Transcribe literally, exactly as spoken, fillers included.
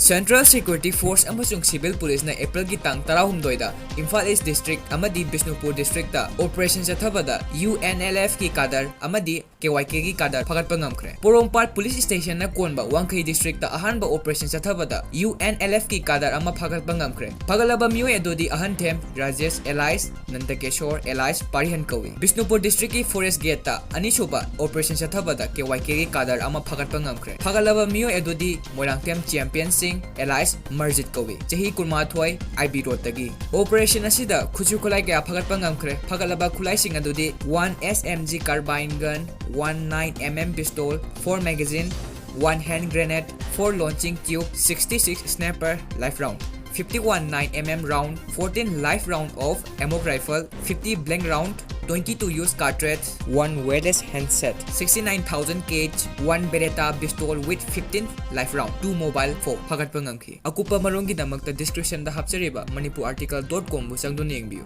Central Security Force ꯑꯃꯁꯨꯡ Civil Policeꯅ Aprilꯒꯤ ꯇꯥꯡ ꯇꯔꯥꯍꯨꯝꯗꯣꯏꯗ Imphal East District ꯑꯃꯗꯤ ꯕꯤꯁꯅꯨꯄꯨꯔ Districtꯇ operation ꯆꯠꯊꯕꯗ UNLFꯀꯤ cadre ꯑꯃꯗꯤ KYKꯒꯤ cadre ꯐꯥꯒꯠꯄ ꯉꯝꯈ꯭ꯔꯦ꯫ ꯄꯣꯔꯣꯝꯄꯥꯠ Police Stationꯅ ꯀꯣꯟꯕ ꯋꯥꯡꯈꯩ Districtꯇ ꯑꯍꯥꯟꯕ operation ꯆꯠꯊꯕꯗ UNLFꯀꯤ cadre ꯑꯃ ꯐꯥꯒꯠꯄ ꯉꯝꯈ꯭ꯔꯦ꯫ ꯐꯥꯒꯠꯂꯕ ꯃꯤꯑꯣꯏ ꯑꯗꯨꯗꯤ ꯑꯍꯟꯊꯦꯝ ꯔꯥꯖꯦꯁ alias ꯅꯟꯗꯀꯦꯁꯣꯔ alias ꯄꯥꯔꯤꯍꯟ ꯀꯧꯏ꯫ ꯕꯤꯁꯅꯨꯄꯨꯔ Districtꯀꯤ Forest Gateꯇ ꯑꯅꯤꯁꯨꯕ operation ꯆꯠꯊꯕꯗ KYKꯒꯤ cadre ꯑꯃ ꯐꯥꯒꯠꯄ ꯉꯝꯈ꯭ꯔꯦ꯫ ꯐꯥꯒꯠꯂꯕ ꯃꯤꯑꯣꯏ ꯑꯗꯨꯗꯤ ꯃꯣꯏꯔꯥꯡꯊꯦꯝ ꯆꯦꯝꯄꯤꯌꯟ ꯁꯤꯡ alias ꯃꯔꯖꯤꯠ ꯀꯧꯏ꯫ ꯆꯍꯤ ꯀꯨꯟꯃꯥꯊꯣꯏ, IB Roadꯇꯒꯤ꯫ Operation ꯑꯁꯤꯗ ꯈꯨꯠꯁꯨ ꯈꯨꯠꯂꯥꯏ ꯀꯌꯥ ꯐꯥꯒꯠꯄ ꯉꯝꯈ꯭ꯔꯦ꯫ ꯐꯥꯒꯠꯂꯕ ꯈꯨꯠꯂꯥꯏꯁꯤꯡ ꯑꯗꯨꯗꯤ one SMG carbine gun, one nine MM pistol, four magazine, one hand grenade, four launching tube, sixty-six sniper live round, fifty-one nine MM round, fourteen live round of ammo rifle, fifty blank round, twenty-two use cartridge, one wireless handset, sixty-nine thousand cash, one Beretta pistol with fifteen live round, two mobile phone ꯐꯥꯒꯠꯄ ꯉꯝꯈꯤ꯫ ꯑꯀꯨꯞꯄ ꯃꯔꯣꯜꯒꯤꯗꯃꯛꯇ descriptionꯗ ꯍꯥꯞꯆꯔꯤꯕ manipurarticle.comꯕꯨ ꯆꯪꯗꯨꯅ ꯌꯦꯡꯕꯤꯌꯨ꯫